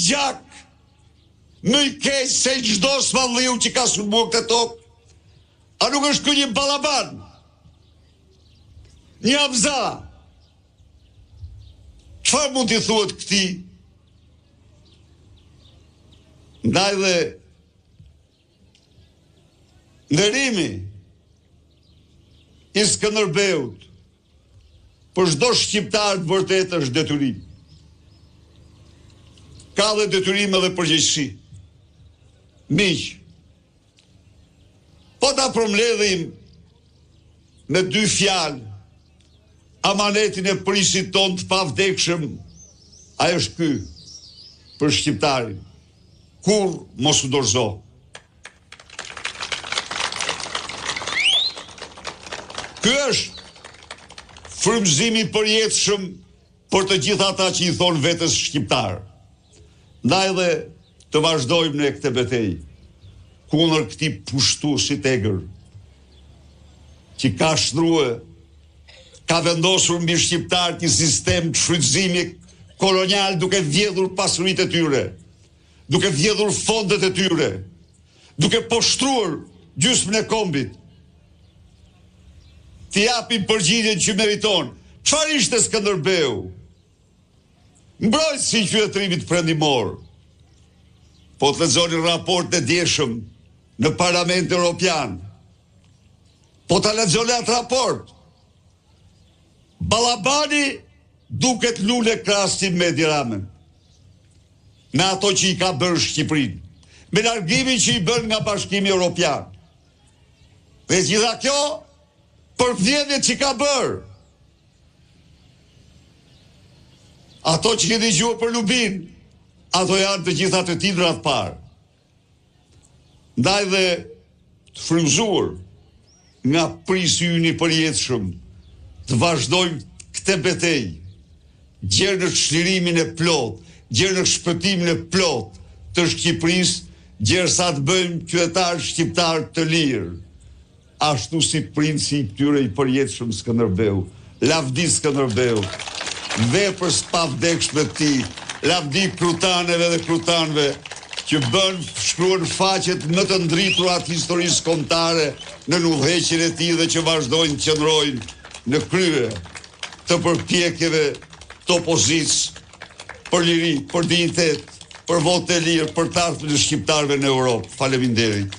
gjak më i keq se çdo osmanlliu që ka sulmuar këtë tokë? A nuk është ky një ballaban? Një amza? Çfarë mund t'i thuhet këtij? Ndaj dhe nderimi i Skënderbeut për çdo shqiptar të vërtetë është detyrim. Ka dhe detyrim edhe përgjegjësi. Miq, po ta përmbledhim me dy fjalë amanetin e prijësit tonë të pavdekshëm, ai është ky për shqiptarin. Kurrë mos u dorëzo. Ky është frymëzimi i përjetshëm për të gjithë ata që i thonë vetes shqiptar. Ndaj dhe të vazhdojmë ne këtë betejë kundër këtij pushtuesi të egër që ka shndrue, ka vendosur mbi shqiptarët një sistem shfrytëzimi kolonial duke vjedhur pasuritë e tyre, duke vjedhur fondet e tyre, duke poshtruar gjysmën e kombit. T'i japim përgjigjen që meriton. Çfarë ishte Skënderbeu? Mbrojtësi i qytetërimit perëndimor. Po të lexoni raportin e djeshëm në Parlamentin Europian. Po ta lexoni atë raport. Ballabani duket lule krahasim me Edi Ramën. Me ato që i ka bërë Shqipërinë. Me largimin që i bën nga Bashkimi Europian. Dhe gjitha kjo për vjedhjet që ka bërë. Ato që keni dëgjuar për Lubin, ato janë të gjitha të tij në radhë të parë. Ndaj dhe të frymëzuar nga prijësi ynë i përjetshëm, të vazhdojmë këtë betejë gjer në çlirimin e plotë, gjer në shpëtimin e plotë të Shqipërisë, gjersa të bëjmë qytetarët shqiptarë të lirë. Ashtu si princi i tyre i përjetshëm Skënderbeu. Lavdi Skënderbeut, veprës së pavdekshme të tij, lavdi krutaneve dhe krutanëve që bënë, shkruan faqet më të ndritura të historisë kombëtare nën udhëheqjen e tij dhe që vazhdojnë të qëndrojnë në krye të përpjekjeve të opozitës për liri, për dinjitet, për votë të lirë, për të ardhmen e shqiptarëve në Europë. Faleminderit.